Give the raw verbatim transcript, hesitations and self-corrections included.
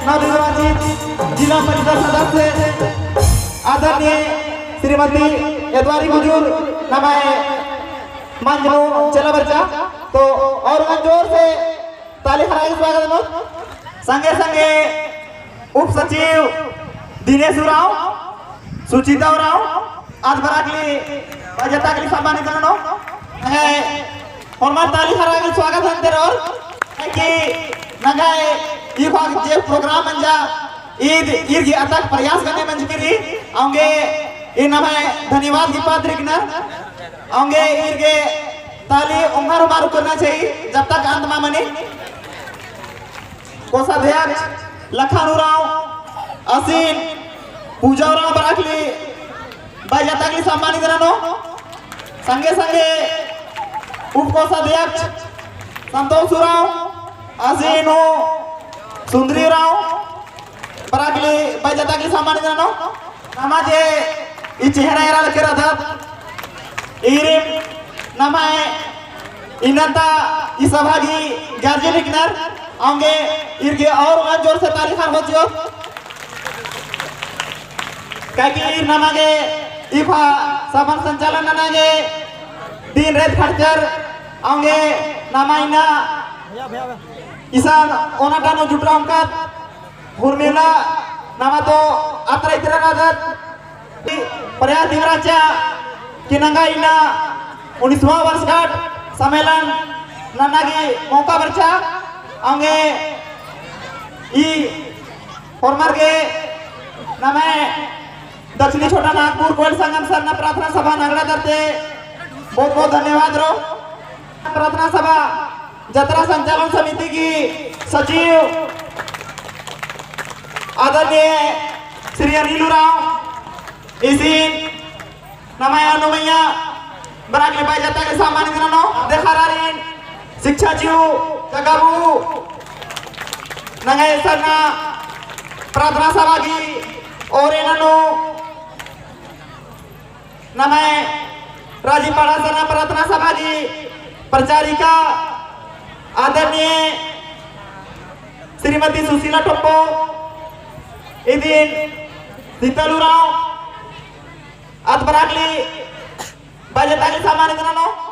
नवनिर्वाचित जिला परिषद सदस्य आदरणीय श्रीमती एदवारी कुजूर नम्है मंच नू चला बरचा। तो और गने जोर से ताली खरआ गे स्वागत ननोत। संगे संगे उप सचिव दिनेश उराँव, सुचिता उराँव, आद बरअर की बअदर की सम्मानित ननोत। है, होरमर ताली खरआ गे स्वागत ननोत और कि नंग्है ई ख़ोख़ा जे program मंजा, ईद ईर गे अतक प्रयास गने मंजकी रई, औंगे ईर नम्है धन्यवाद गे पात्र हिकनर, औंगे ईर गे ताली ओंघर मार करना चाहिए, जब तक अंत मा मनी। कोषाध्यक्ष लखन उराँव, असिन पूजा उराँव बरअर की बअदर की सम्मानित ननोत। संगे संगे उप कोषाध्यक्ष संतोष उराँव, असिन हूँ सुंदरी उराँव बरअर की बअदर की सम्मानित ननोत। नमा जे ई चेहरा एरा लगे रअदत, ईरिम नम्है इन्ना ता ई सभा गही guardian हिकनर, औंगे ईर गे और गने जोर से ताली खरआ चिओत। काहे कि ईर नमा गे ई ख़ोख़ा सभान संचालन नना गे दिन रात खटचर, औंगे नमा इन्ना इसन ओना ता नू जुटरआ ओंगकत उर्मिला नमा तो अतरा इतरा रअदत। प्रयास दिम रहचा कि नंगा इन्ना उन्नीसवाँ वर्षगांठ सम्मेलन नन्ना गही मौका बरचा। औंगे ई होरमर गे नम्है दक्षिणी छोटा नागपुर कोयल संगम सरना प्रार्थना सभा नगड़ा तरती बहुत बहुत धन्यवाद रओ। प्रार्थना सभा जतरा संचालन समिति गही सचिव आदरणीय श्री अनिल उराँव, इसिन नम्है अनुमैया बरअर की बअदर की सम्मानित ननोत। देखअर ईरिन शिक्षा चिऊ जगह बू नंग्है सरना प्रार्थना सभा गही ओरे ननू नम्है राजीपाड़ा सरना प्रार्थना सभा गही प्रचारिका आदरणीय श्रीमती सुशीला टोप्पो, इदिन शीतल उराँव, अद बरअर की बअदर की सम्मानित ननोत।